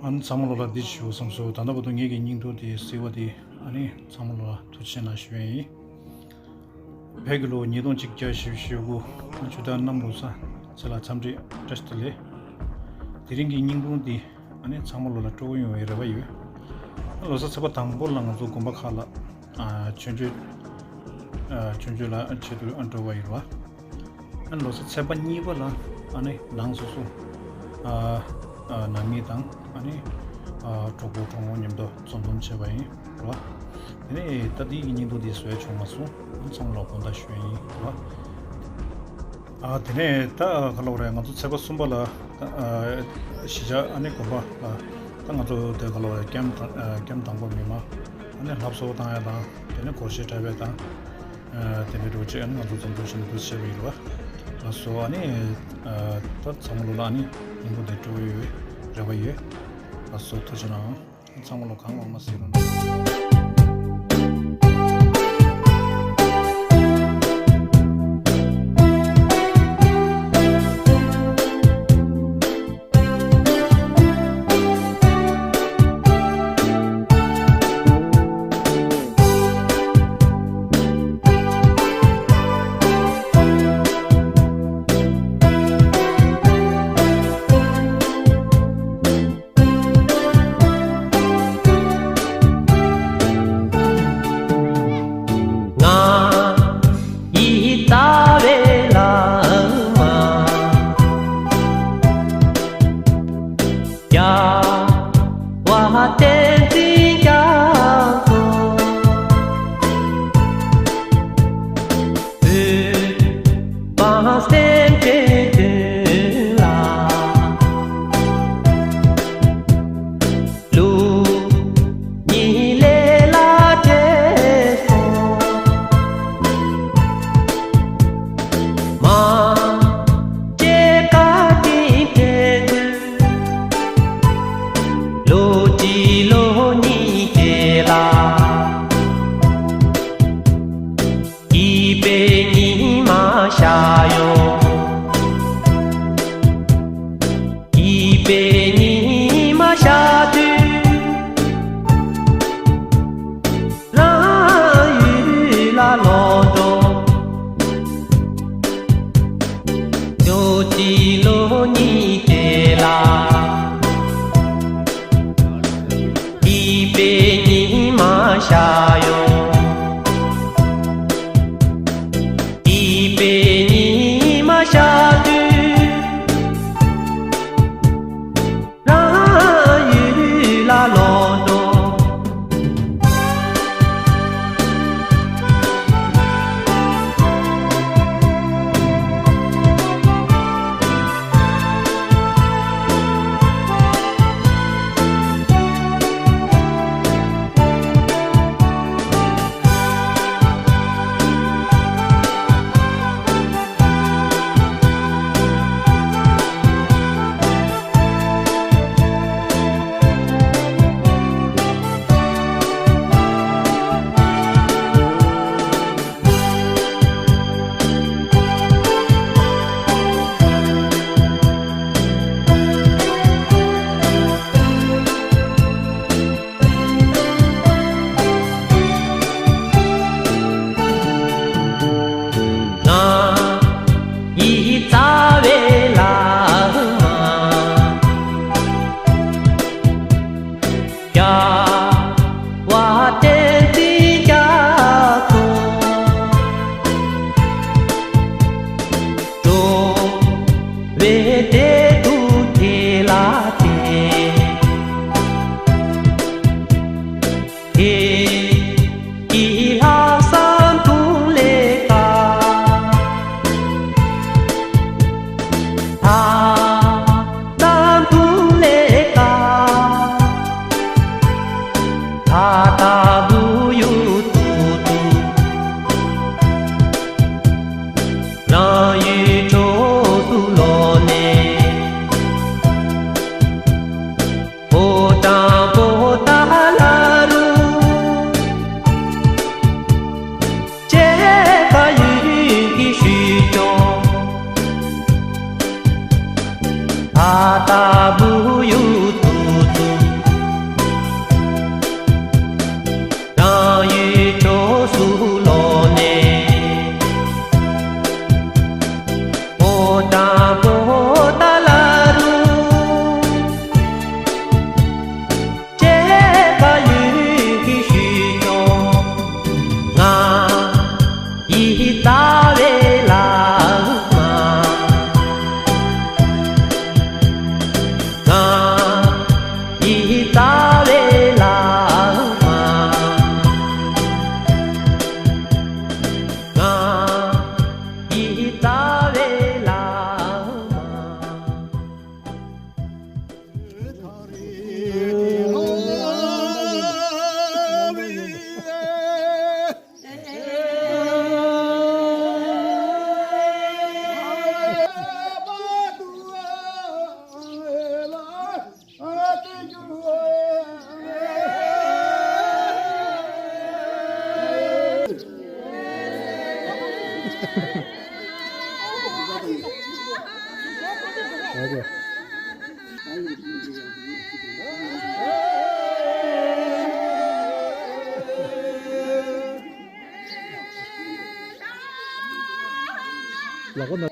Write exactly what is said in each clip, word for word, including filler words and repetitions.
ཨ་ནི་ཚང་མ་ལོ་ལ་འདི་ཞུ་བསམ་སོང་། ད་ལྟ་བར་དུ་ངེད་ཀྱི་བརྙན་ཐུང་དེ་གཟིགས་པ་དེ་ཨ་ནི་ཚང་མ་ལོ་ལ་ཐུགས་རྗེ་ཆེ་གནང་ཞུ་ཡ་ཡིན། བོད་ཀྱི་ལོ་ཉིས་སྟོང་གཅིག་བརྒྱ་བཞི་བཅུ་ཞེ་དགུ་ཆུ་ཟླ་གནམ་ལོ་གསར་ཚེས་ལ་འཚམས་འདྲི་བཀྲ་ཤིས་བདེ་ལེགས། དེ་རིང་གི་བརྙན་ཐུང་འདི་ཨ་ནི་ཚང་མ་ལོ་ལ་སྤྲོ་པོ་ཡོང་བའི་རེ་བ་ཡོད། ལོ་གསར་ཚེས་པ་དང་པོ་ལ་ང་ཚོ་དགོན་པ་ཁག་ལ་ཨ་མཆོད་མཇལ་ཨ་མཆོད་མཇལ་ལ་ཆེད་དུ་འགྲོ་བ་ཡིན་པ། ཨ་ནི་ལོ་གསར་ཚེས་པ་གཉིས་པ་ལ་ཨ་ནི་ནང་སོ་སོ་ཨ་ཨ་ནང་མི་དང་ཨ་ནི་ཨ་གྲོགས་པོ་གྲོགས་མོ་མཉམ་དུ་འཛོམས་འཛོམས་བྱས་པ་ཡིན་རེད་བ། དེ་ནས་ད་དེའི་གི་བརྙན་ཐུང་དེ་བཟོ་ཡ་བྱུང་མ་སོང་། ཨ་ནི་ཚང་མ་ལ་དགོངས་དག་ཞུ་ཡ་ཡིན་རེད་བ། ཨ་དེ་ནས་ད་ག་ལབ་རེད། ང་ཚོ་ཚེས་པ་གསུམ་པ་ལ་ད་ཨ་གཞིས་ཆགས་ཨ་ནི་དགོན་པ་ལ་ད་ང་ཚོ་དེ་ག་ལབ་རེད། ཀེམ་དང་ཨ་ཀེམ་དང་པོ་མི་མང་ཨ་ནི་ལྷ་གསོལ་བཏང་ཡ་དང་། དེ་ནས་སྒོར་གཞས་འཁྲབ་ཡ་དང་། ཨ་དེ་འདྲའི་འགྲོ་ཆེད་ཨ་ནི་ང་ཚོ་འཛོམས་འཛོམས་བྱས་ནས་འདུག་བྱས་པ་ཡིན་རེད་བ། ལགས་སོ། ཨ་ནི་ཨ་ད་ཚང་མ་ལོ་ལ་ཨ་ནི་བརྙན་ཐུང་དེ་སྤྲོ་པོ་ཡོད་རེ་བ་ཡོད། ལགས་སོ། ཐུགས་རྗེ་གནང་། ཚང་མ་ལོ་གང་མང་མང་གཟིགས་རོགས་གནང་། ང་ཡི་ལྟ་བའི་ལམ་མ། རྒྱལ་བ་བསྟན་འཛིན་རྒྱ་མཚོ། བོད་པ་སེམས་ཅན་དོན་ལ། ལུགས་གཉིས་ལས་ལ་བྲེལ་སོང་། མ་བྱེད་བཀའ་དྲིན་དྲན་དུས། ལོ་གཅིག་ལོ་གཉིས་རྗེས་ལ། སྐྱིད་པའི་ཉི་མ་ཤར་ཡོང་། སྐྱིད་པའི་ཉི་མ་ཤར་དུས། རང་ཡུལ་ལ་ལོག་འགྲོ། ལོ་གཅིག་ལོ་གཉིས་རྗེས་ལ། སྐྱིད་པའི་ཉི་མ་ཤར་ཡོང་། སྐྱིད་པའི་ཉི་མ་ཤར་དུས། རང་ཡུལ་ལ་ལོག་འགྲོ། ལག་པ་ན།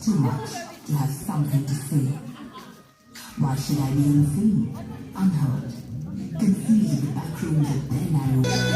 Too much to have something to say. Why should I be unseen, unheard, concealed in the back rooms of their narrow